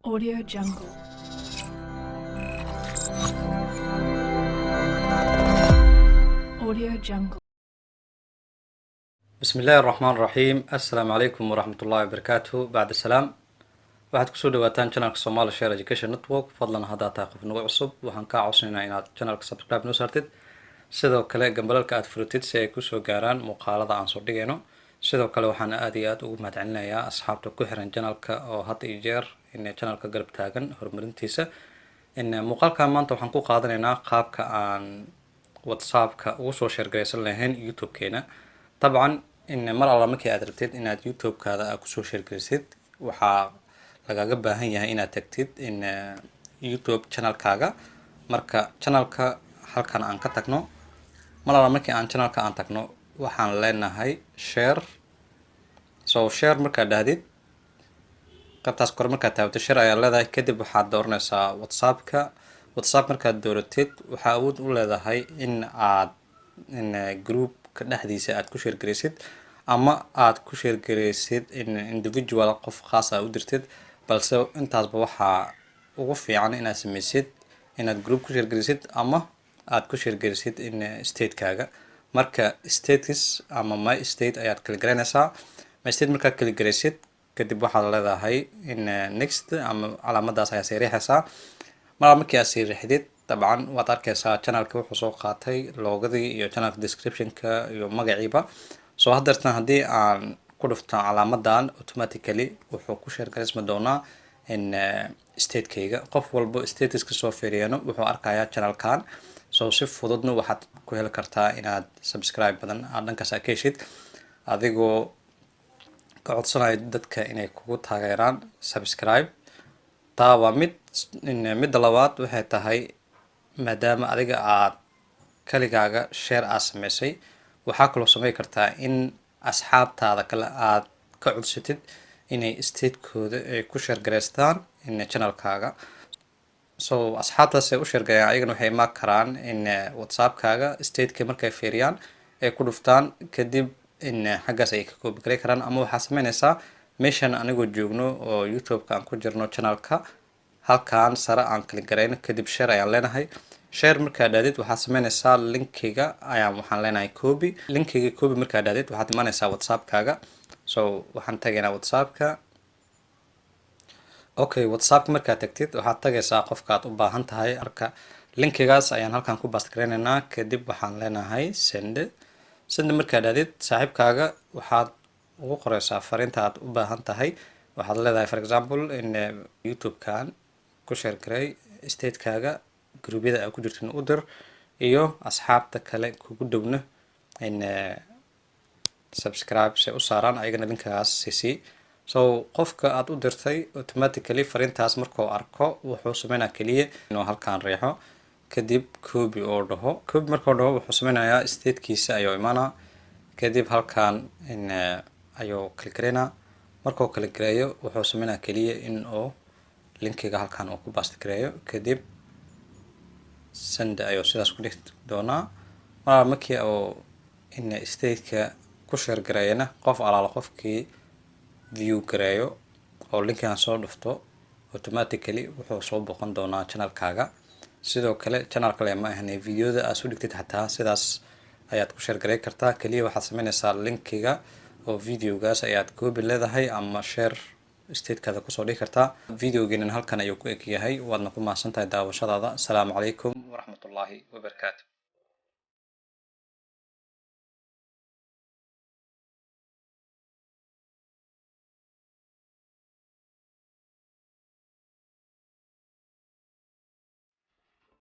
Audio Jungle. Audio Jungle. بسم الله الرحمن الرحيم. السلام عليكم ورحمة الله وبركاته. بعد السلام, waxaad kusoo dhawaataan channelka Somali Share Education Network. Fadlan, haddaad tahay qof nagu cusub, waxaan kaa codsanaynaa inaad channelka subscribe noo saartid, sidoo kale gambalalka aad furitid si ay kusoo gaaraan muuqaalada aan soo dhigayno. Sidoo kale waxaan aad iyo aad ugu mahadcelinayaa asxaabta ku xiran channelka oo had iyo jeer in channelka garab taagan horumarintiisa. In muuqaalkan maanta waxaan ku qaadanaynaa qaabka aan WhatsAppka ugu soo share garaysan lahayn YouTube-keena. Dabcan, in mar alla markii aad rabtid inaad YouTube-kaada aad kusoo share garaysid, waxaa lagaga baahan yahay inaad tagtid in YouTube channelkaaga. Marka channelka halkan aan ka tagno, mar alla markii aan channelka aan tagno, waxaan leenahay share. So share markaad dhahdid, qaybtaas kore markaad taabato, share ayaa leedahay. Kadib waxaad dooranaysaa WhatsAppka. WhatsApp markaad dooratid, waxaa awood u leedahay in aad in groupka dhexdiisa aad ku share garaysid ama aad ku share garaysid in individual, qof khaas ah u dirtid. Balse intaasba waxaa ugu fiican inaad sameysid inaad group ku share garaysid ama aad ku share garaysid in statuskaaga. Marka status ama my status ayaad kala garanaysaa. My status markaad kala garaysid kadib, waxaad leedahay in next ama calaamadaas ayaa sii riixaysaa. Mar markii aad sii riixdid, dabcan waad arkaysaa channelka wuxuu soo qaatay logodii iyo channelka descriptionka iyo magaciiba. So haddeertan haddii aan ku dhufto calaamadan, automatically wuxuu ku share garaysmi doonaa in statuskayga. Qof walbo statuska soo fiiriyano wuxuu arkayaa channelkan. So si fududna waxaad ku heli kartaa inaad subscribe badan aad dhankaas aad ka heshid, adigoo ka codsanayo dadka inay kugu taageeraan subscribe. Taa waa mid. Midda labaad waxay tahay, maadaama adiga aad kaligaaga share aad sameysay, waxaa kaloo samey kartaa in asxaabtaada kale aad ka codsatid inay statuskooda ay ku share gareystaan in channelkaaga. So asxaabtaas ay u share gareeyaan, ayagana waxay imaan karaan in WhatsAppkaaga statuska markay fiiriyaan ay ku dhuftaan, kadib in xaggaas ay ka copy garey karaan. Ama waxaa sameynaysaa, meeshan anigoo joogno oo YouTube-ka aan ku jirno, channelka halkan sare aan click gareyno, kadib share ayaan leenahay. Share markaa dhahdid, waxaad sameynaysaa linkiga ayaan waxaan leenahay copy. Linkiga copy markaa dhahdid, waxaad imaanaysaa WhatsAppkaaga. So waxaan tagaynaa WhatsAppka. Okay, WhatsAppka markaad tagtid, waxaad tagaysaa qofka aad u baahan tahay. Marka linkigaas ayaan halkan ku paste gareynaynaa, kadib waxaan leenahay send. Send markaa dhahdid, saaxiibkaaga waxaad ugu qoreysaa fariinta aad u baahan tahay. Waxaad leedahay, for example, in YouTube-kan ku share garay statuskaaga, groupyada aad ku jirtin u dir, iyo asxaabta kale kugu dhowna in subscribe se u saaraan, ayagana linkaas cc. So qofka aad u dirtay automatically fariintaas markuu arko, wuxuu sameynaa keliya inuu halkan riixo, kadib copy oo dhaho. Copy markuu dhaho, wuxuu sameynayaa statuskiisa ayuu imaanaa, kadib halkan in ayuu click gareynaa. Markuu click gareeyo, wuxuu sameynaa keliya in uu linkiga halkan uu ku paste gareeyo, kadib send ayuu sidaas ku dhigi doonaa. Mar markii uu in statuska ku share gareeyana, qof alaala qofkii view gareeyo oo linkigan soo dhufto, automatically wuxuu soo boqon doonaa channelkaaga. Sidoo kale channel kale ma ahane, videoda aad soo dhigtid xataa sidaas ayaad ku share garey kartaa. Keliya waxaad sameynaysaa linkiga oo videogaas ayaad copy leedahay ama share statuskaada kusoo dhigi kartaa. Videogeenan halkan ayuu ku eg yahay. Waadna ku mahadsan tahay daawashadaada. Asalaamu calaykum waraxmatullaahi wabarakaatu.